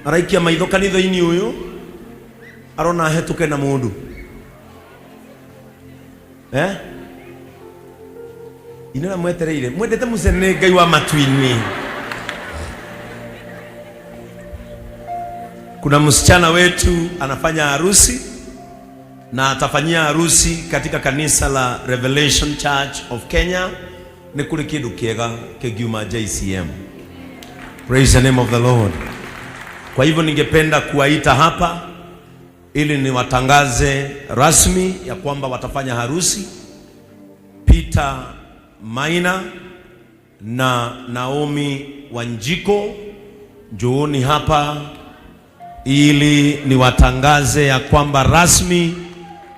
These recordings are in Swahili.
Araikia maitho kanitha-inĩ ũyũ arona hetũke na mũndũ, eh? Inara mwetereire mwendete mũcene Ngai wa matu-inĩ. Kuna msichana wetu anafanya harusi na atafanyia harusi katika kanisa la Revelation Church of Kenya. Nĩ kũrĩ kĩndũ kĩega kĩngiuma JCM. Praise the name of the Lord. Kwa hivyo ningependa kuwaita hapa ili niwatangaze rasmi ya kwamba watafanya harusi Peter Maina na Naomi Wanjiko, njooni hapa ili niwatangaze ya kwamba rasmi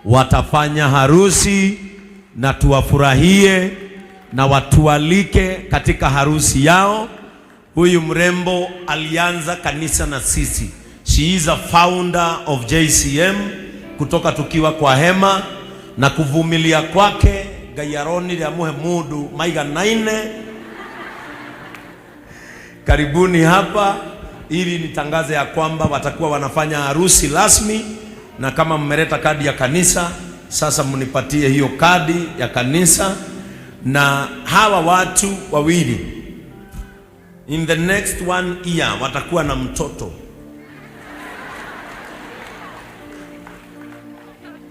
watafanya harusi na tuwafurahie na watualike katika harusi yao. Huyu mrembo alianza kanisa na sisi. She is a founder of JCM kutoka tukiwa kwa hema, na kuvumilia kwake Ngai aronire amuhe mundu maiganaine. Karibuni hapa ili nitangaze ya kwamba watakuwa wanafanya harusi rasmi, na kama mmeleta kadi ya kanisa, sasa mnipatie hiyo kadi ya kanisa. Na hawa watu wawili in the next one year watakuwa na mtoto.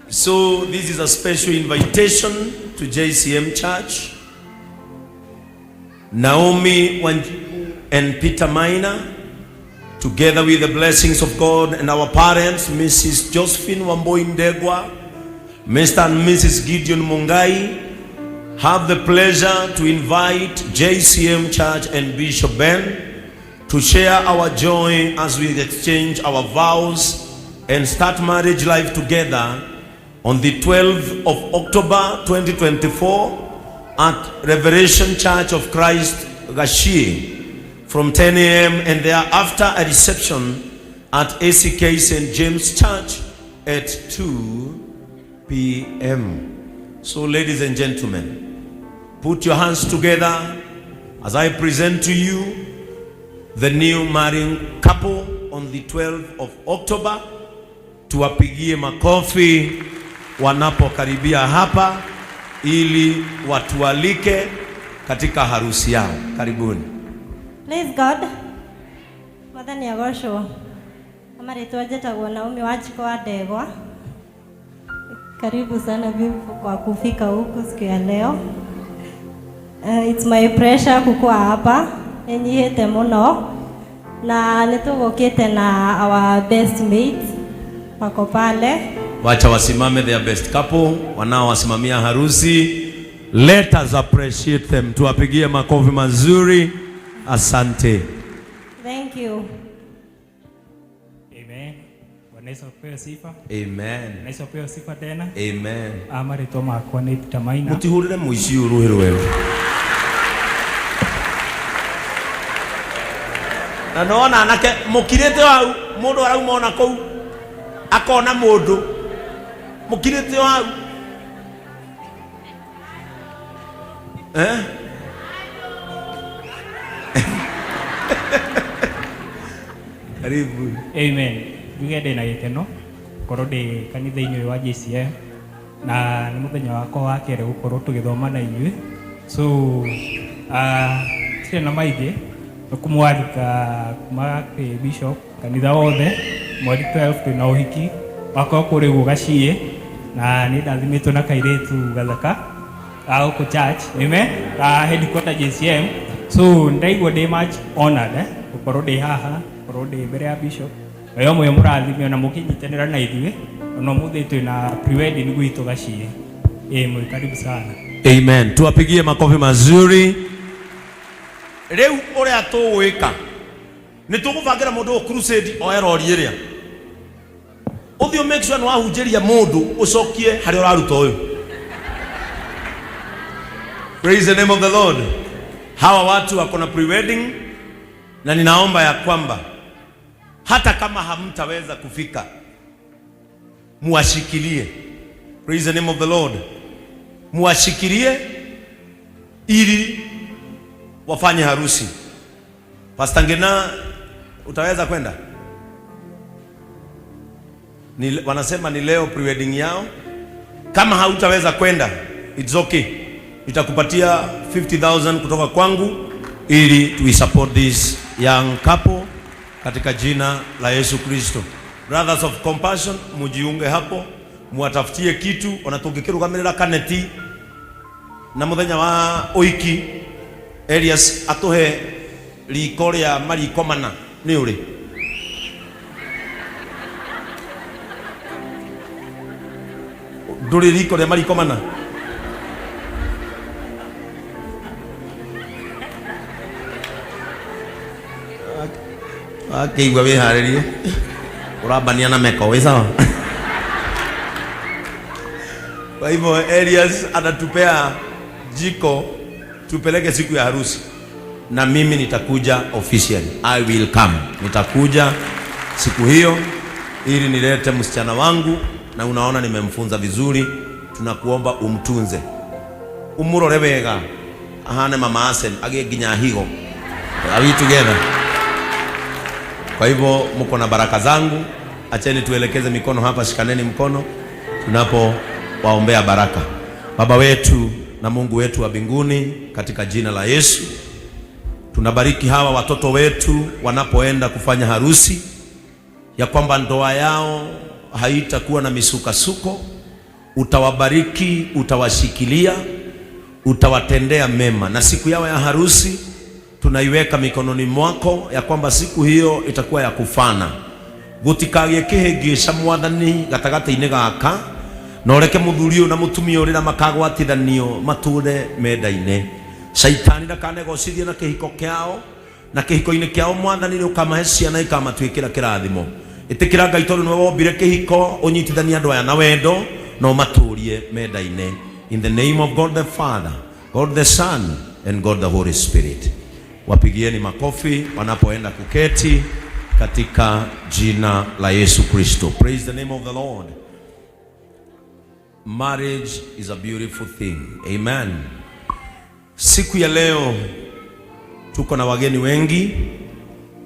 So this is a special invitation to JCM Church. Naomi Wanjiku and Peter Maina, together with the blessings of God and our parents, Mrs. Josephine Wambui Ndegwa, Mr. and Mrs. Gideon Mungai, have the pleasure to invite JCM Church and Bishop Ben to share our joy as we exchange our vows and start marriage life together on the 12th of October 2024 at Revelation Church of Christ, Gachie, from 10 a.m. and thereafter a reception at ACK St. James Church at 2 p.m. So, ladies and gentlemen, put your hands together as I present to you the new marrying couple on the 12th of October. Tuwapigie makofi wanapokaribia hapa ili watualike katika harusi yao. Karibuni. Praise God. Mwathani agocwo. Marĩtwa njĩtagwo Naomi Wanjikũ wa Ndegwa. Karibu sana beautiful kwa kufika huku siku ya leo. It's my pleasure kukua hapa. Nĩnyihĩte mũno na nĩtũgũkĩte na our best mates wako pale. Wacha wasimame, their best couple wanaowasimamia harusi. Let us appreciate them. Tuwapigie makofi mazuri. Asante. Thank you. Amen. Bwana Yesu apewe sifa. Amen. Bwana Yesu apewe sifa tena. Amen. Marĩtwa makwa nĩ Peter Maina. Mutihurire muici uruhi rweru. Na nona anake mukirite hau mundu arauma ona kuu akona mundu mukirite hau, eh? Karibu. Amen. Njuge ndĩ na gĩkeno gũkorwo ndĩ kanitha-inĩ ũyũ wa JCM na nĩ mũthenya wakwa wa kerĩ gũkorwo tũgĩthoma na inyuĩ, so tirĩ na maingĩ nĩ kũmwarika kuma kwĩ bishop kanitha wothe mweri 12 twĩna ũhiki wakwa kũrĩ ũguo Gaciĩ na nĩ ndathimĩtwo na kairĩtu gathaka ga gũkũ church, amen, ga headquarter JCM. So ndaigua ndĩ much honored, gũkorwo ndĩ haha, gũkorwo ndĩ mbere ya bishop. Ngai ũmwe mũrathime ona mũkĩnyitanĩra na ithuĩ ona ũmũthĩ twĩna pre-wedding gwitũ Gaciĩ. Ĩ mwĩ karibu sana. Amen. Tuwapigie makofi mazuri. Rĩu ũrĩa tũgwĩka nĩ tũgũbangĩra mũndũ ũyũ crusade oe rori ĩrĩa ũthiĩ make sure nĩ wahunjĩria mũndũ ũcokie harĩa ũraruta ũyũ. Praise the name of the Lord. Hawa watu wako na pre-wedding na ninaomba ya kwamba hata kama hamtaweza kufika muwashikilie. Praise the name of the Lord. Muwashikilie ili wafanye harusi. Pastor Ngina, utaweza kwenda? Ni, wanasema ni leo pre-wedding yao. Kama hautaweza kwenda, it's okay, nitakupatia 50,000 kutoka kwangu ili tu support this young couple katika jina la Yesu Kristo. Brothers of Compassion, mujiunge hapo, muwatafutie kitu ona tungikirugamirira kaneti na muthenya wa uiki Elias atuhe riko ria mariko mana ni uri nduri riko ria mariko mana. Akĩigua wĩharĩrie ũrambania na meko wĩ sawa. Kwa hivyo Elias anatupea jiko tupeleke siku ya harusi, na mimi nitakuja officially. I will come, nitakuja siku hiyo ili nilete msichana wangu, na unaona nimemfunza vizuri. Tunakuomba umtunze, umurore wega, ahane mama Asen agie nginya higo. Are we together? Kwa hivyo mko na baraka zangu. Acheni tuelekeze mikono hapa, shikaneni mkono tunapowaombea baraka. Baba wetu na Mungu wetu wa mbinguni, katika jina la Yesu tunabariki hawa watoto wetu wanapoenda kufanya harusi, ya kwamba ndoa yao haitakuwa na misukasuko. Utawabariki, utawashikilia, utawatendea mema, na siku yao ya harusi tunaiweka mikononi mwako, ya kwamba siku hiyo itakuwa ya kufana. Gutikagie kihingica mwathani gatagatĩ-inĩ gaka, na ũreke mũthuri ũyũ na mũtumia ũyũ rĩrĩa makagwatithanio matũre mendaine. Shaitani ndakanegocithie na kĩhiko kĩao, na kĩhiko-inĩ kĩao mwathani nĩ ũkamahe ciana ikamatuĩkĩra kĩrathimo. Ĩtĩkĩra Ngai tondũ nĩwe wombire kĩhiko, ũnyitithanie andũ aya na wendo na ũmatũrie mendaine. In the name of God the Father, God the Son and God the Holy Spirit. Wapigieni makofi wanapoenda kuketi katika jina la Yesu Kristo. Praise the name of the Lord. Marriage is a beautiful thing. Amen. Siku ya leo tuko na wageni wengi,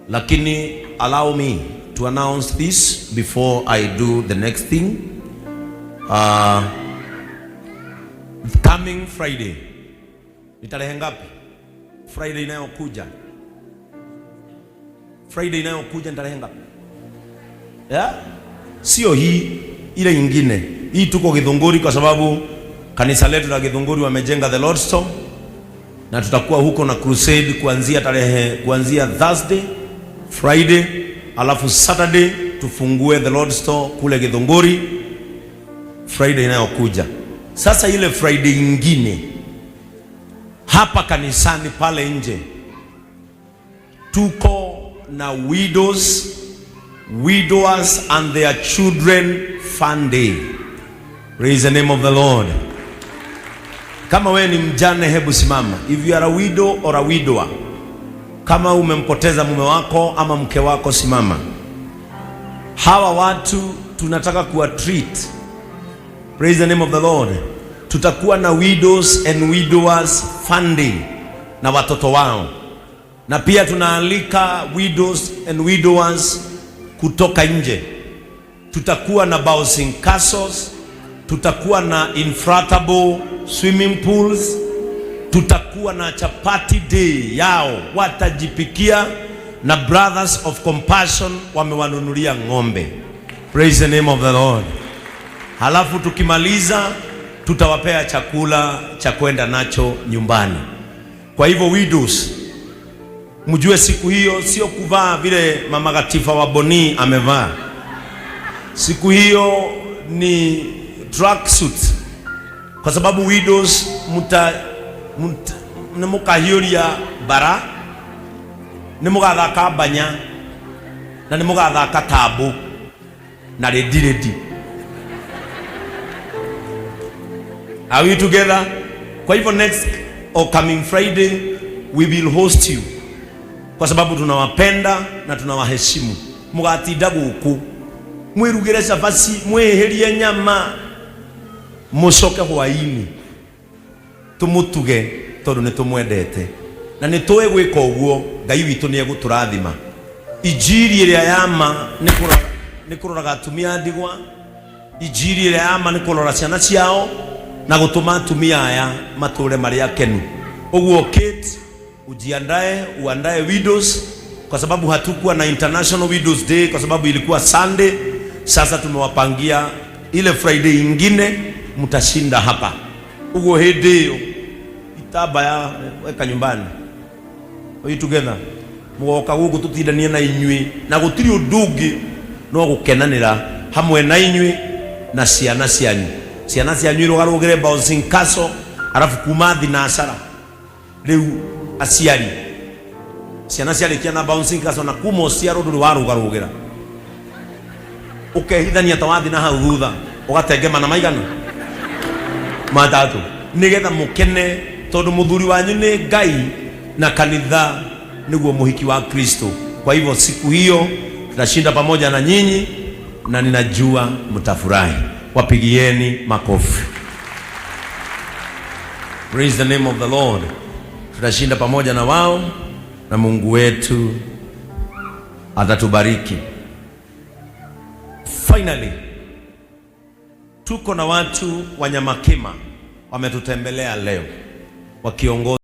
lakini allow me to announce this before I do the next thing. Coming Friday. Ni tarehe ngapi? Friday inayokuja. Friday inayokuja ni tarehe ngapi? Yeah? Sio hii, ile ingine. Hii tuko Githunguri kwa sababu kanisa letu la Githunguri wamejenga the Lord's Store, na tutakuwa huko na crusade kuanzia Thursday, Friday, alafu Saturday tufungue the Lord's Store kule Githunguri Friday inayokuja. Sasa ile Friday ingine hapa kanisani pale nje tuko na widows, widowers and their children fun day. Praise the name of the Lord. Kama wewe ni mjane, hebu simama. If you are a widow or a widower, kama umempoteza mume wako ama mke wako, simama. Hawa watu tunataka kuwa treat. Praise the name of the Lord. Tutakuwa na widows and widowers fun day na watoto wao, na pia tunaalika widows and widowers kutoka nje. Tutakuwa na bouncing castles, tutakuwa na inflatable swimming pools, tutakuwa na chapati day yao, watajipikia, na Brothers of Compassion wamewanunulia ng'ombe. Praise the name of the Lord. Halafu tukimaliza tutawapea chakula cha kwenda nacho nyumbani. Kwa hivyo widows, mjue siku hiyo sio kuvaa vile mama Gatifa wa Boni amevaa. Siku hiyo ni tracksuit, kwa sababu widows muta, muta nĩ mũkahiũria bara, nĩ mũgathaka banya na nĩ mũgathaka tabu na redi redi. Are we together? Kwa hivyo next or coming Friday we will host you, kwa sababu tunawapenda na tunawaheshimu. Mugatinda guku mwirugire cabaci, mwihirie nyama, mucoke hwaini tumutuge tondu ni tumwendete na ni tuĩ gwĩka ũguo. Ngai witũ nĩ egũtũrathima. Injiri ĩrĩa ya ma nĩ Nĩ kũroraga atumia a ndigwa. Injiri ĩrĩa ya ma nĩ kũrora ciana ciao na gũtũma atumia aya matũre marĩ akenu. Ũguo Kate, ujiandae, uandae widows, kwa sababu hatukuwa na International Widows Day kwa sababu ilikuwa Sunday. Sasa tumewapangia ile Friday ingine mtashinda hapa. Uguo hĩndĩ ĩyo itambaya weka nyumbani. Are you together? Mugoka gũkũ tũtindanie na inyuĩ na gũtirĩ ũndũ ũngĩ no gũkenanĩra hamwe na inyuĩ na ciana cianyu. Ciana cianyu irũgarũgĩre bouncing castle, arabu kuma thinacara rĩu aciari ciana ciarĩkia na bouncing castle na kuma ũciarwo ndũrĩ warũgarũgĩra, ũkehithania ta wathi na hau thutha ũgatengema na maigana matatũ nigetha mukene, tondu muthuri wanyu ni Ngai na kanitha niguo muhiki wa Kristo. Kwa hivyo siku hiyo tutashinda pamoja na nyinyi na ninajua mtafurahi. Wapigieni makofi. Praise the name of the Lord. Tutashinda pamoja na wao na Mungu wetu atatubariki. Finally, tuko na watu wa Nyamakima wametutembelea leo wakiongozwa